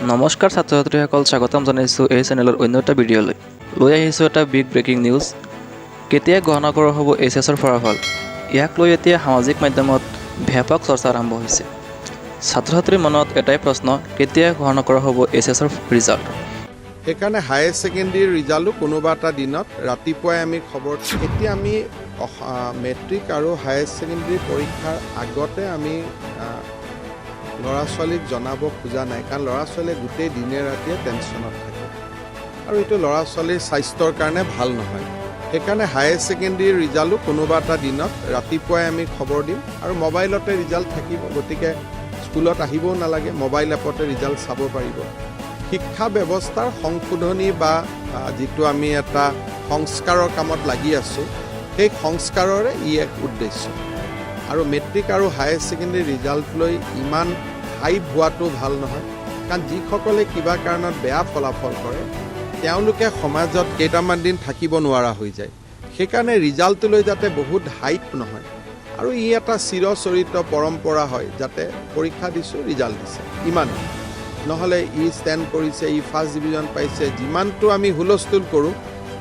নমস্কাৰ ছাত্ৰ ছাত্ৰীসকল, স্বাগতম জনাইছোঁ এই চেনেলৰ অন্য এটা ভিডিঅ'লৈ। লৈ আহিছোঁ এটা বিগ ব্ৰেকিং নিউজ। কেতিয়া ঘোষণা কৰা হ'ব এইচএছৰ ফলাফল? ইয়াক লৈ এতিয়া সামাজিক মাধ্যমত ব্যাপক চৰ্চা আৰম্ভ হৈছে। ছাত্ৰ ছাত্ৰীৰ মনত এটাই প্ৰশ্ন, কেতিয়া ঘোষণা কৰা হ'ব এইচএছৰ ৰিজাল্ট? সেইকাৰণে হায়াৰ ছেকেণ্ডেৰী ৰিজাল্টো কোনোবা এটা দিনত ৰাতিপুৱাই আমি খবৰ। এতিয়া আমি মেট্ৰিক আৰু হায়াৰ ছেকেণ্ডেৰী পৰীক্ষাৰ আগতে আমি ল'ৰা ছোৱালীক জনাব খোজা নাই, কাৰণ ল'ৰা ছোৱালীয়ে গোটেই দিনে ৰাতিয়ে টেনশ্যনত থাকে আৰু এইটো ল'ৰা ছোৱালীৰ স্বাস্থ্যৰ কাৰণে ভাল নহয়। সেইকাৰণে হায়াৰ ছেকেণ্ডেৰী ৰিজাল্টো কোনোবা এটা দিনত ৰাতিপুৱাই আমি খবৰ দিম আৰু মোবাইলতে ৰিজাল্ট থাকিব, গতিকে স্কুলত আহিবও নালাগে, মোবাইল এপতে ৰিজাল্ট চাব পাৰিব। শিক্ষা ব্যৱস্থাৰ সংশোধনী বা যিটো আমি এটা সংস্কাৰৰ কামত লাগি আছোঁ, সেই সংস্কাৰৰে ই এক উদ্দেশ্য। আৰু মেট্ৰিক আৰু হায়াৰ ছেকেণ্ডেৰী ৰিজাল্ট লৈ ইমান হাইপ হোৱাটো ভাল নহয়, কাৰণ যিসকলে কিবা কাৰণত বেয়া ফলাফল কৰে, তেওঁলোকে সমাজত কেইটামান দিন থাকিব নোৱাৰা হৈ যায়। সেইকাৰণে ৰিজাল্টটো লৈ যাতে বহুত হাইপ নহয় আৰু ই এটা চিৰচৰিত পৰম্পৰা হয়, যাতে পৰীক্ষা দিছোঁ, ৰিজাল্ট দিছে, ইমানেই। নহ'লে ই ষ্টেণ্ড কৰিছে, ই ফাৰ্ষ্ট ডিভিজন পাইছে, যিমানটো আমি হুলস্থুল কৰোঁ,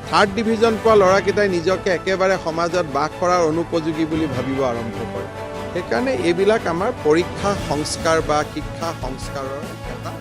থাৰ্ড ডিভিজন পোৱা ল'ৰাকেইটাই নিজকে একেবাৰে সমাজত বাস কৰাৰ অনুপযোগী বুলি ভাবিব আৰম্ভ কৰে। সেইকাৰণে এইবিলাক আমাৰ পৰীক্ষা সংস্কাৰ বা শিক্ষা সংস্কাৰৰ এটা